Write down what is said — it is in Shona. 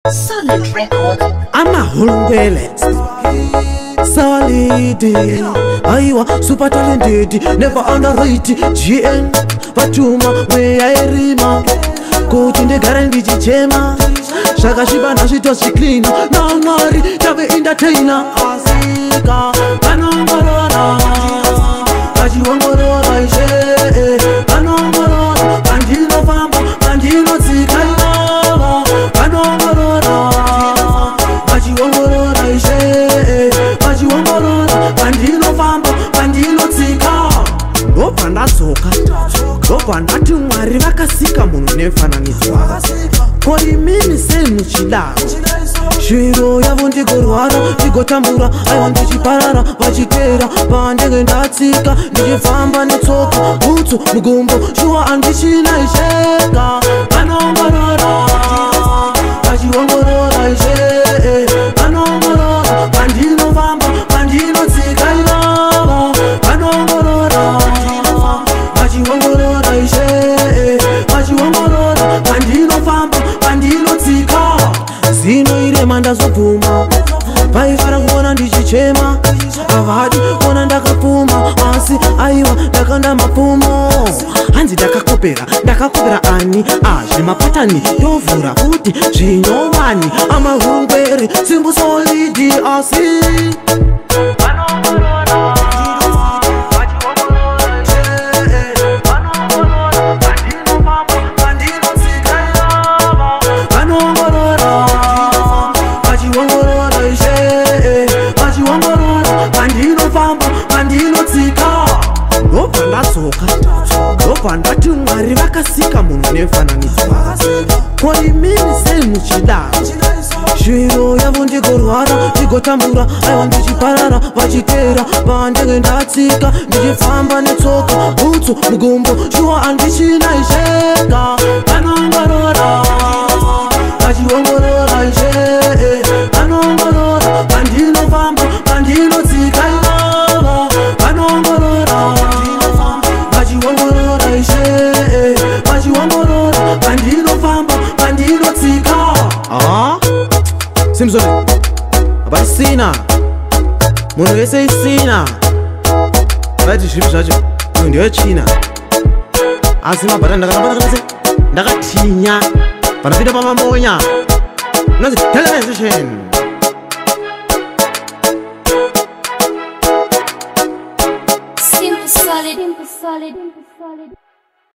Solid Records. Amahungwele solid, aiwa super talented, never underrated. GN vatuma mweya kuti ndigare ndichichema zvakasviba nhasvito zviklina naMwari tave entertainer. Asika vanoongorora, vachiongorora ishe, vanoongorora pandinofamba, pandinotsika ivava vanoongorora, vachiongorora ishe, vachiongorora pandinofamba, pandinotsika. Ndobva ndadzoka, ndobva ndati Mwari vakasika munhu nemufananidzo wavo, ko imini sei muchidaro? Shiro yavo ndigorwara, ndigotambura, aiwa ndichiparara, vachiteera pandenge ndatsika, ndichifamba netsoka, bhutsu mugumbo, shuwa handichina isheka. Vanoongorora, vachiongorora ishe, vanoongorora pandinofamba, pandinotsika ivava vanoongorora, vachiongorora ishe, vachiongorora pandinofamba, pandinotsika. Zino irema ndazobvuma, vaifara kuona ndichichema, havadi kuona ndakapfuma, asi aiwa ndakanda mapfumo. Hanzi ndakakopera, ndakakopera ani? Azvimapatani ndovhura futi zvinyowani. Amahungweri simbu solid, asi vanoongorora, vachiongorora ishe, vanoongorora pandinofamba, pandinotsika ivava vanoongorora, vachiongorora ishe, vachiongorora pandinofamba, pandinotsika. Ndobva ndadzoka, ndobva ndati Mwari vakasika munhu nemufananidzo wavo, ko imini sei muchidaro? Shiro yavo ndigorwara, ndigotambura, aiwa ndichiparara, vachiteera pandenge ndatsika, ndichifamba netsoka, bhutsu mugumbo, shuwa handichina isheka. Vanoongorora, vachiongorora ishe, vanoongorora pandinofamba, pandinotsika ivava vanoongorora, vachiongorora ishe, vachiongorora pandinofamba, pandinotsika. Ah, Simpson hapasina munhu wese isina vaiti zvipi zvacho, uyu ndewetsvina, asi mabhata ndakaramba ndakase ndakatinya panopinda pamamonya unonzi television. Simple solid. Simple solid. Simple solid.